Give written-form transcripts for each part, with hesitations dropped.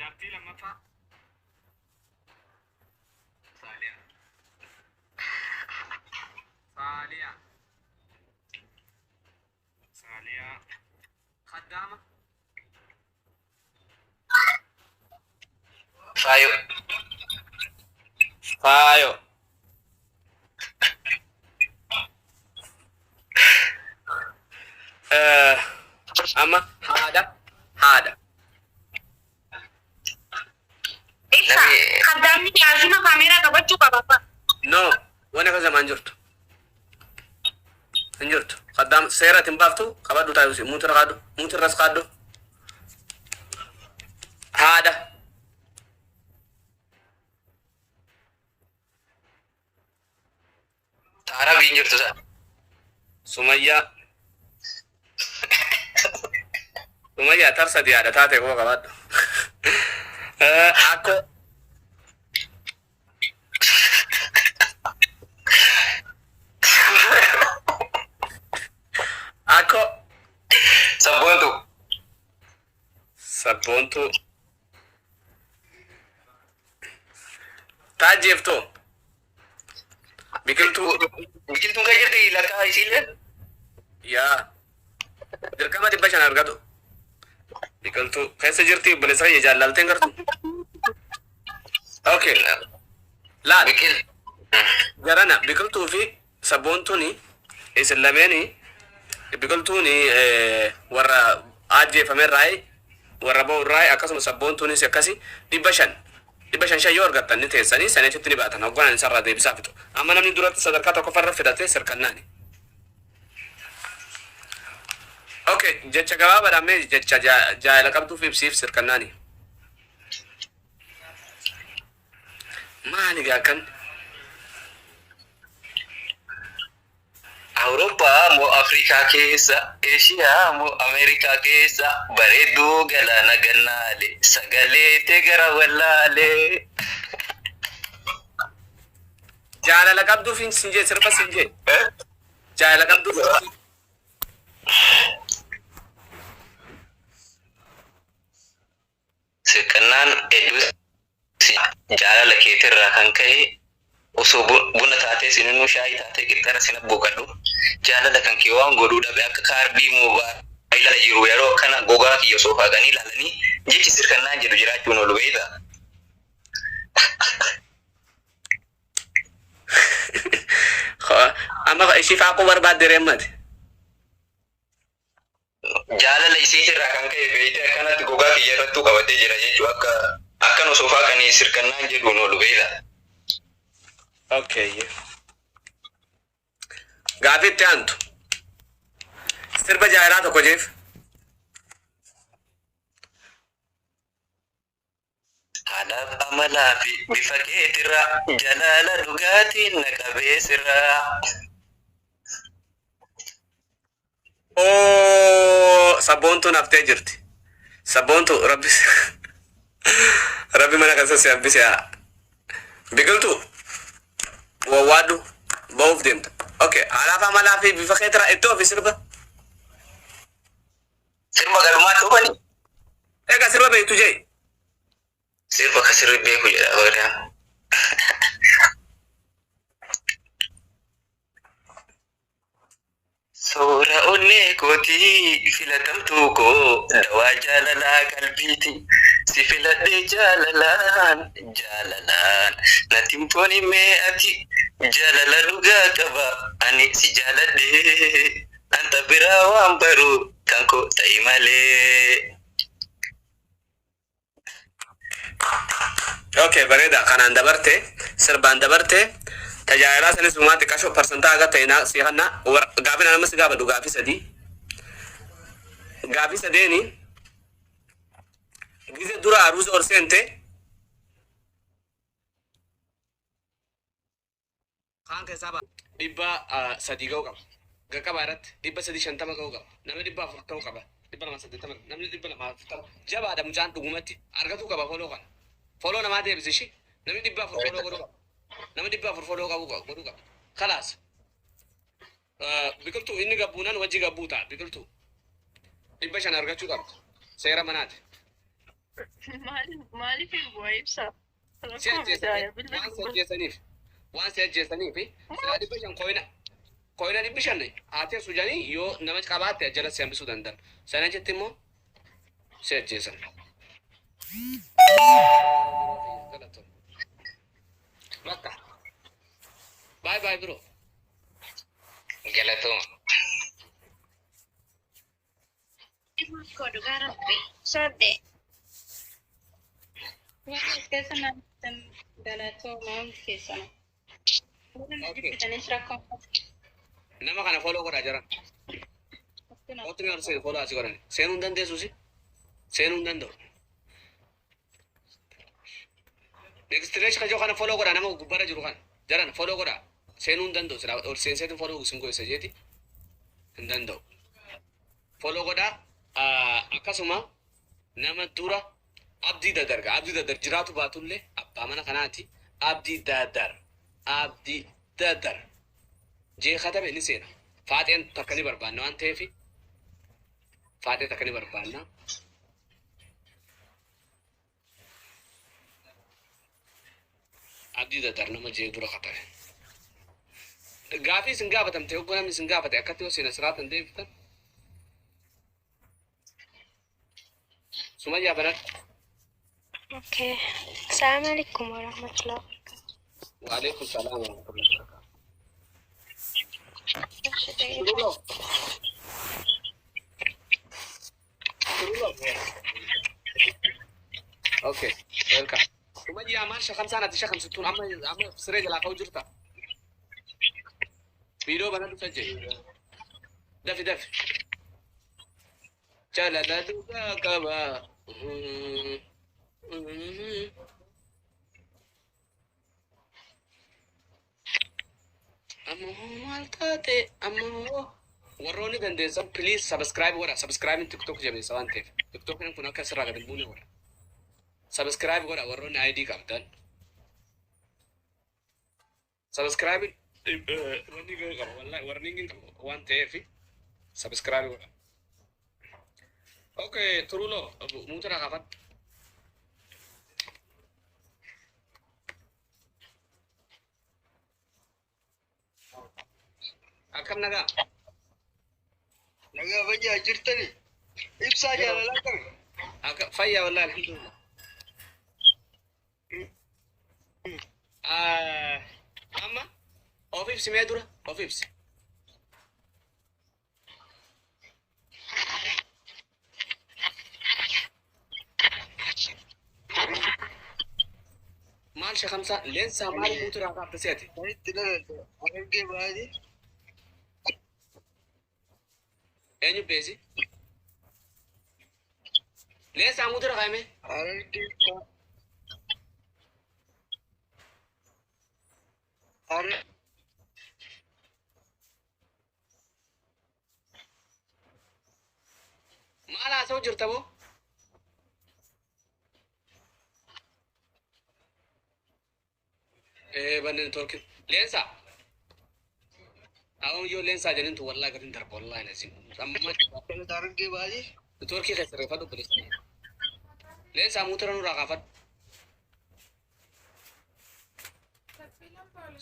Jaartii lammaffaa. Saaliyaa. Saaliyaa. Saaliyaa. Kaddaama. Faayo. Faayo. Amma haadha. Haadha. Ibsa. Namni Kaddaamni laazima kaameeraa qabachuu qaba abbaa. No. Wani akka zamaan jirtu. Hin jirtu. Kaddaam seera itti hin baaftu qabadhu taayusi. Muutirra kaadhu. Muutirras kaadhu. Haadha. Arabiin jirtu sana. Sumayyaa. Sumayyaa tarsati haadha taate koo qabaadhu. Akkoo. Akkoo. Sabboontu. Sabboontuu. Taajjeeftoo. Biqiltuu. Biqiltuun kan jirti lakkaa isiillee. Yaa. Dirqama 500 argatu. Biqiltuu keessa jirti obboleessa kiyya jaallalteen gartu. Okay. Laal. Biqil. Jarana biqiltuu fi sabboontuuni isin lameeni biqiltuuni warra ajjeefamerraayi warra ba'urraayi akkasuma sabboontuunis akkasi 500 500 shan yoo argattan ni teessanii sanii achitti ni baatan hogganaan isarraa deebisaa fixu. Amma namni duratti sadarkaa tokkoffarra fidate sirkannaani. Okay, jecha gabaabaadhaan mee jecha jaayila qabduuf ibsiif sirkannaani. Maali gaa kan? Awurooppaa moo Afrikaa keessa, Eeshiyaa moo Ameerikaa keessa, bareedduu galaana gannaale, sagalee tee gara wallaale. Jaalala qabduuf hin sin jee sirba sin jee. Jaalala qabduuf Sirqannaan hedduu si jaalala keetirraa kan ka'e osoo buna taatee sininuu shaayii taatee qixxara sin abbuuqadhu jaalala kan kee waan godhuu dhabe akka kaardii moobaayila jiru yeroo akkana gogaa kiyya osoo faaqanii ilaalanii jechi sirkannaan jedhu jiraachuun oolu beektaa. Amma ishii faaquu barbaadde reemmati. Jaalala isiitirraa kan ka'e beeytee akkanatti gogaa kiyya irrattuu qabatee jira jechuu akka akkan osoo faaqanii sirkannaan jedhuun oolu beektaa. Okay. Gaafii itti aantu. Sirba jaalalaa tokko jeef. Haalaaf amalaa fi bifa keetirraa jalaala dhugaatiin na qabee sirraa. Oo sabboontuun haftee jirti. Sabboontu rabbi rabbi mana keessa si hambise haa. Biqiltuu wawwaadhu ba'uuf deemta. Okay, haalaaf amalaa fi bifa keetirraa itti ofi sirba. Sirba galumaatti oofani. Egaa sirba beektu jee. Sirba ka sirri beeku jedha Bagdaan. Soora onnee kootii filatamtuu koo dawaa jaalalaa qalbiiti si filadhee jaalalaan jaalalaan natti hin tooni mee ati jaalala dhugaa qaba ani si jaaladhee anta biraa waan baru kan koo ta'i malee. Okay, bareeda. Kanaan dabarte, sirbaan dabarte, tajaajilaa sanis uumaa xiqqasho parsantaa haga ta'e naa si kanna gaafii nama si gaafadhu gaafii sadii. Gaafii sadeeni gize dura aruuza ol seente Kaan keessaa ba'a. 300 ga'uu qaba. Qaqqabaa irratti 350 ga'uu qaba. Namni 400 ta'uu qaba. 280 namni 240 jabaadha mucaan dhugumatti argatuu qaba foloo kana. Foloo namaa deebisi ishi. Namni 400 foloo godhuu qaba. Namni 400 foloo qabu godhuu qaba. Kalaas. Biqiltuu inni gabbuunan wajji gabbuu ta'a biqiltuu. 500 argachuu qabda. Seera manaati. Maaliif hin bu'aa ibsaa? Si ajjeesaniif waan si ajjeesaniif waan si ajjeesaniif silaa 500 coin coin 500 haatee sujanii yoo nama qabaatte jala si hambisuu danda'an. Sana jetti immoo si ajjeesan. Galatoom. Bakka. Bye bye, bro. Galatooma. Koo dhugaa rabbi. Sodde. Waan as keessa naan galatooma hundi keessan. Warri na jibbitanis rakkoo. Nama kana follow godhaa jiran. Kootu ni ol follow asii godhani. Seenuu hin dandeessuusi. Seenuu hin danda'u. Next kajoo kana follow godhaa, nama gubbaarra jiru kana. Jaran follow godhaa. Seenuu hin danda'u. Silaa ol seenseetiin follow isin gosa jeeti. Hin danda'u. Follow godhaa. Akkasuma nama dura Abdii Dadarga. Abdii Dadar jiraatu baatullee abbaa mana kanaati. Abdii Dadar. Abdii Dadar. Jee katabe ni seena. Faaxeen takka ni barbaanna waan ta'eef faaxee takka ni barbaanna. Abdii Dadar nama jee dura katabe. Gaafii isin gaafatamte, hoggoo namni isin gaafate akkatti yoo seena siraatan deebiftan. Sumayyaa, banadhu. Okay. Assalamu alaikum warahmatullahi wabarakatuh. Waalaikum salaam warahmatullahi wabarakatuh. Turulo. Turulo. Okay, welcome. Sumayyaa, maal shakamsaan ati shakamsituun amma amma siree jalaa ka'u jirta. Viidiyoo banadhu sajjee. Dafi dafi. Jaalala dhugaa qaba. Amma hoo maal taate amma hoo? Warroonni dandeessan, please subscribe godha. Subscribe TikTok jabeessa waan ta'eef. TikTokin kun akka sirraa gadi hin buune godha. Subscribe godha warroonni ID qabdan. Subscribe wanni qaba, wallahi warning qaba waan ta'eef subscribe godha. Okay, Turulo, muutara kaafadhu. Akkam, nagaa? Nagaa, fayyaa jirtani? Ibsaa, jaalalaa qabe. Akka fayyaa, wallahi alhamdulillah. Ah, amma of ibsi mee, dura of ibsi. Maal shakamsaa leensaa maal muuturaa kaafte seete? Kan itti dhaladhe Harargee Bahaati. Eenyu beesi? Leensaa, muutura kaa'ime? Harargee Harar Maal haasa'u jirta boo? Ee, banne network. Leensaa. Awon yoo leensaa jedhintu wallahi gadi hin darba, wallahi nasin. Amma dhaladhe Harargee Bahaati. networkii keessa reeffadhu, obboleessa. Leensaa, muutura nurraa kaafadhu.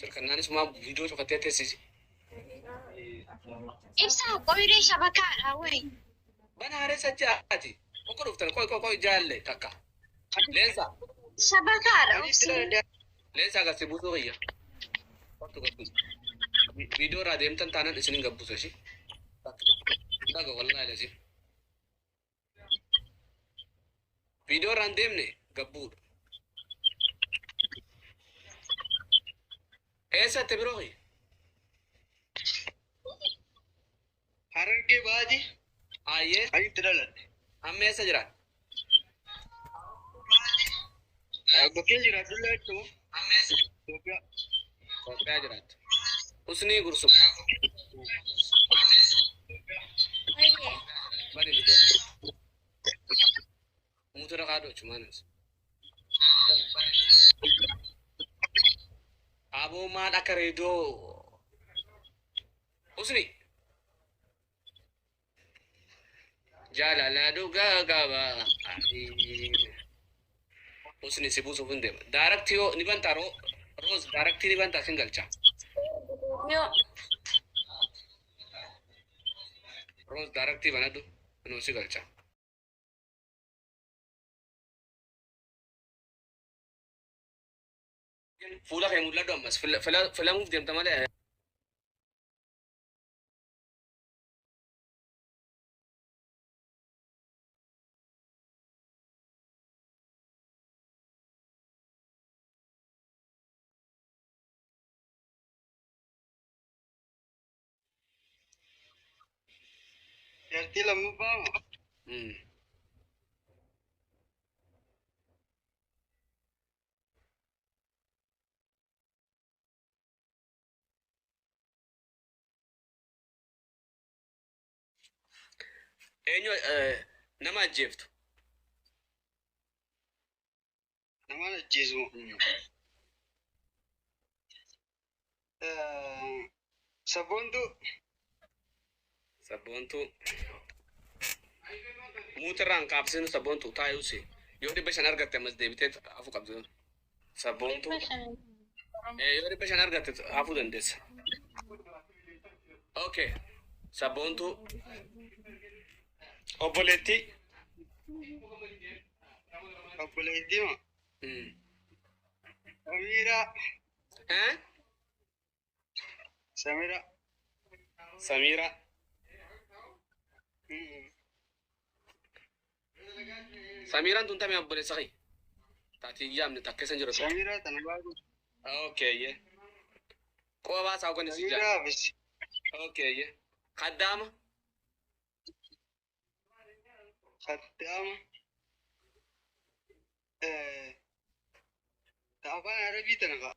Sirkannaanis maa viidiyoo cufattee teessisi. Ibsaa, qoyiree shabakaadha wayi. Bana haree sajjaati. Okko dhuftan, qoy qoy qoy, jaalle takka. Leensaa. Shabakaadha Kan itti obsiin. dhaladhe Leensaa, agarsiis buusuu kiyya. Kottu kottu. Viidiyoo irraa deemtan taanaan isin hin gabbuusu ishii. Dhaga, wallahi lazim. Viidiyoo irraa hin deemne gabbuudha. Eessatti, biroo kiyya? Harargee Bahaati. Ayyee. Kan itti dhaladhe. Amma eessa jiraat? Bakkeen jiraadhullee jechuudha. Amma eessa? Itoophiyaa. Itoophiyaa jiraat. Husnii Gursum. Bani viidiyoo. Muutura kaadhu achumaanis. Aboo, maal akka reediyoo. Husni. Jaalala dhugaa qaba. Usni si buusuuf hin deema. Daaraktii yoo ni bantaa Roos daaraktii ni bantaa sin galcha. Yoo. Roos daaraktii banadhu inuu si galcha. Fuula kee mul'adhu ammas filamuuf deemta malee. Jaartii lammaffaa moo? Eenyu nama ajjeeftu? Namaan ajjeesu. Sabboontuu. Sabboontuu. Muutirraan kaabsinu sabboontuu taa'uusi. Yoo 500 argatte ammas deebitee hafuu qabdu. Sabboontuu. Yoo 500 argatte hafuu dandeessa. Okay. Sabboontuu. Obboleettii. Obboleettii moo? Samiraa. Eh? Samiraa. Samiraa. Samiiraan tun tamee obboleessa kee? Taatiin yaamne takka isan jiru. Samiraa tana baatu. Okay, ye. Qoba baasaa hoggan isin jaa. Samiraa fis. Okay, ye. Kaddaama. Kaddaama. Ta afaan Arabii tana kaa.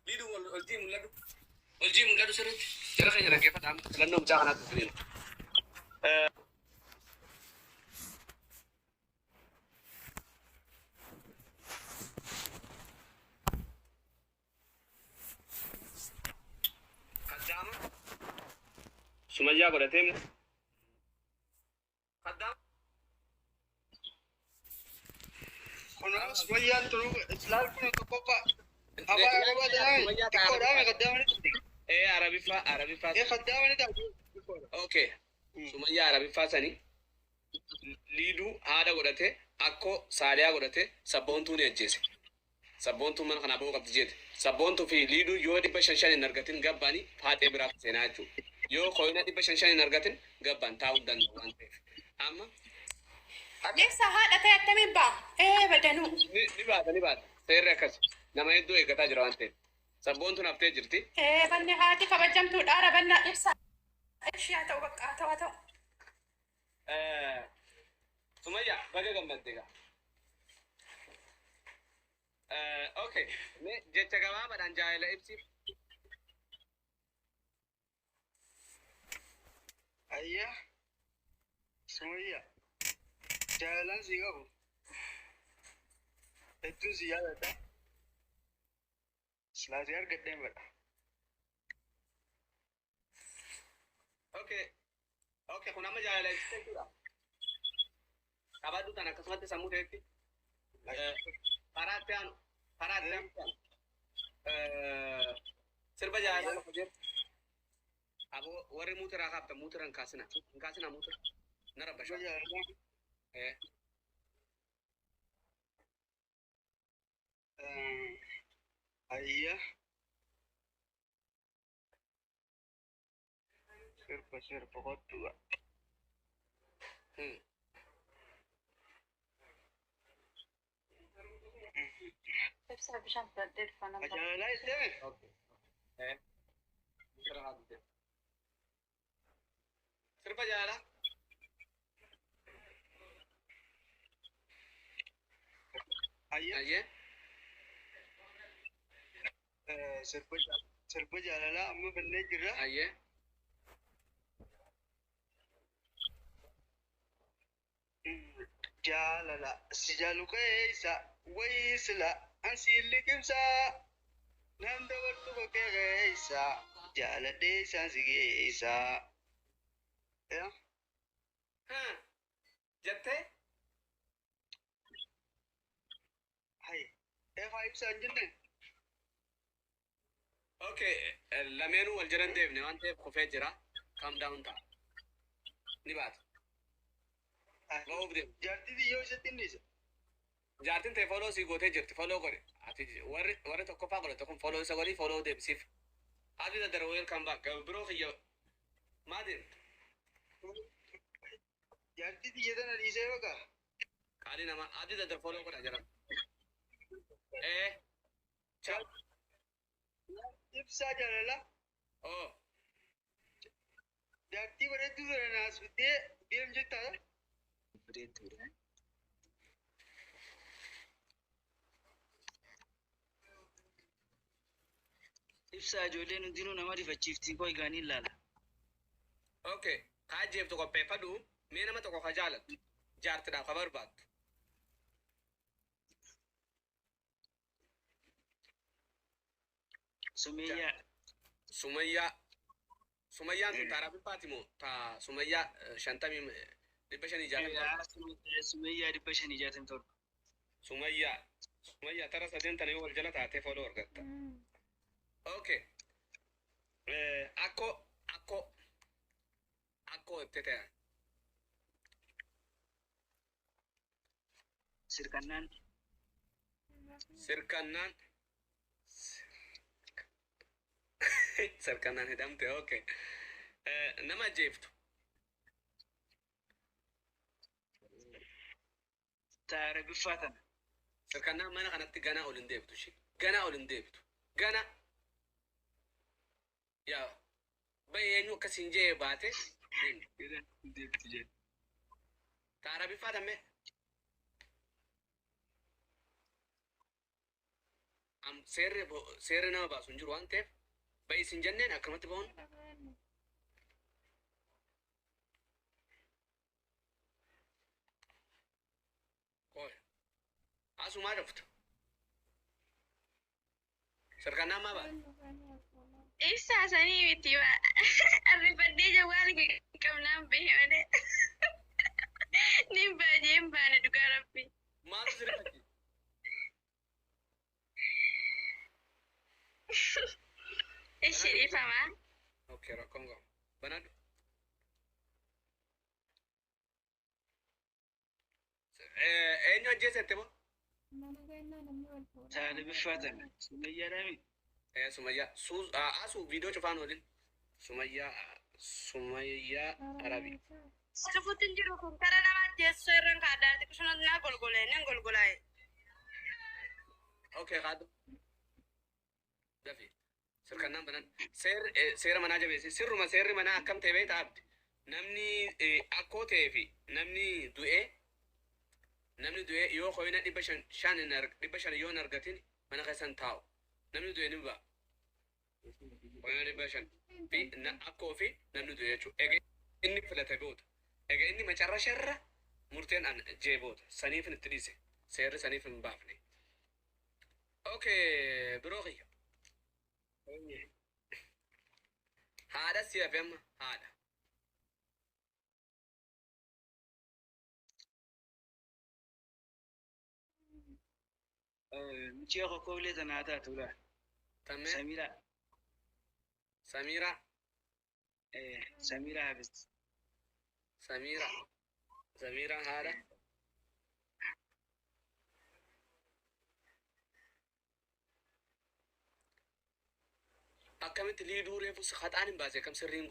Liidu oljii mul'adhu. Oljii mul'adhu sirriitti. Jara keenya dhaggeeffadhaa. Filannoo mucaa kanaatti firiin. Kaddaama. Sumayyaa godhatee mu. Kaddaama. Kunoo Sumayyaan tunuu laal kun tokkoffaa. Afaan Arabaa tanaa xiqqoodhaa kaddaama ni taate. Arabiffaa Arabiffaa. Kaddaama ni taate. Okay. Sumayyaa Arabiffaa sanii liiduu haadha godhatee akkoo saaliyaa godhatee sabboontuu ni ajjeese. Sabboontuun mana kanaa bahuu qabdi jeete. Sabboontuu fi liiduu yoo 500 hin argatin gabbaanii faaxee biraaf seenaa jechuudha. Yoo koyina 500 hin argatin gabbaan taa'uu danda'u waan ta'eef. Amma Ibsa haadha ta'e akkamiin ba'a? Badanuu. Ni baata ni baata. Seerri akkas. Nama hedduu eeggataa jira waan ta'eef. Sabboontuun haftee jirti. Banni haati kabajamtuudha. Rabanna ibsa. Ishee haa ta'u bakka haa ta'u haa ta'u. Sumayyaa baga gammadde egaa. Okay. Mee jecha gabaabaadhaan jaalala ibsiif. Ayyaa. Sumayyaa. Jaalalaan si qabu. Hedduun si jaaladha. Silaasii argadheen badha. Okay. Okay, kun amma jaalala ibsite jechuudha. Qabadhu tan akkasumatti sammuu ta'etti. Karaa itti aanu. Karaa itti aanu. Sirba jaalalaa tokko jedhu. Aboo warri muutiraa kaaftan muutira hin kaasina. Hin kaasina muutira. Na rabbashaa. Ayyaa. Sirba sirba kottu. Ibsaa bishaan fudhadhee dhufa nama. Jaalalaa isteeme? Okay. Sirba jaalalaa. Ayyee. Ayyee. Sirba jaalalaa amma fannee jirra. Ayyee. Jaalala si jaalu keessa wayii sila ansi liqimsa nan dabartu bakkee keessa jaaladhee isaan si geessa. Jettee? Hayi eefaa ibsaa hin jenne. Okay, lameenuu wal jalan deemne waan ta'eef kufee jira. Calm down ta'a. Ni baata. Ba'uuf deemu. Jaartii xiyyoo isatti inni isa. Jaartiin ta'e follow sii gootee jirti. Follow godhe. Ati warri tokkoffaa godhate kun follow isa godhi, follow deebisiif. Ati daddara, welcome back. Biroo kiyya maa deemtu? Jaartii xiyya tana dhiisee baqa. Qaalii namaa ati daddara follow godha jedhama. Ciao. Ibsaa jaalala. Oh. Jaartii bareedduu tana naas fiddee deem jettaa. Bareedduudha. Ibsaa ijoolleen hundinuu nama rifachiiftii koo egaanii ilaala. Okay. Ka ajjeeftu qopheeffadhu. Mee nama tokko ka jaalattu. Jaartidhaaf ka barbaaddu. Sumeeyyaa. Sumayyaa. Sumayyaan tun ta'a Rabbifaati moo ta Sumayyaa shantamii 567? Sumeeyyaa 567. Sumayyaa. Sumayyaa tara sadeen tana yoo wal jala taatee follow argatta. Okay. Akkoo akkoo akkoo itti ta'e. Sirkannaan. Sirkannaan. Sirkannaan hidhamte, okay. Nama ajjeeftu. Ta'a Rabiffaa tana. Sirkannaan mana kanatti ganaa ol hin deebitu ishee. Ganaa ol hin deebitu. Gana. Yaa bahe eenyu akkasiin jee baate deemtu. Ganaa hin deebitu jedhe. Ta'a Rabiffaa tammee. Seerri seerri nama baasu hin jiru waan ta'eef bahi isin jenneen akkanumatti bahuun qoy. Asumaa dhuftu. Sirkannaan maa baate? Ibsaa sanii miti waa. Arrifadhee jawwaala qabnaan bahe malee. Nin baajee hin baane dhugaa rabbi. Maaltu sirkachi? Ishi dhiifamaa. Okay, rakkoon qabu. Banadhu. Eenyu ajjeesette moo? Ta'a Rabiffaa tana. Sumeeyyaa dhaami. Sumayyaa. Suuz asu viidiyoo cufaan waliin. Sumayyaa Sumayyaa Arabi. Cufutti hin jiru kun kara nama ajjeessuu irraan kaaddaatti qisuna naa golgolee nan golgolaa'e. Okay, kaadhu. Dafi. Sirkannaan banan. Seerri seera manaa jabeessi. Sirruma seerri manaa akkam ta'e beektaa abdi? Namni akkoo ta'ee fi namni du'ee yoo koyina 500 shan hin 500 yoo hin argatin mana keessa hin taa'u. Namni du'e ni ba'a. Koyina 500 fi akkoo fi namni du'e jechuudha. Egaa inni filate booda. Egaa inni macarrasharra murteen an jee booda. Saniif itti dhiise. Seerri saniif hin baafne. Okay, biroo kiyya. Haadha si hafe amma haadha. Mucaa kokkoolee tanaa taatudha. Tammee. Samiraa. Samiraa. Samiraa Hafiz. Samiraa. Samiraa haadha. Akkamitti liiduu reefu haxaan hin baase akkam sirriin.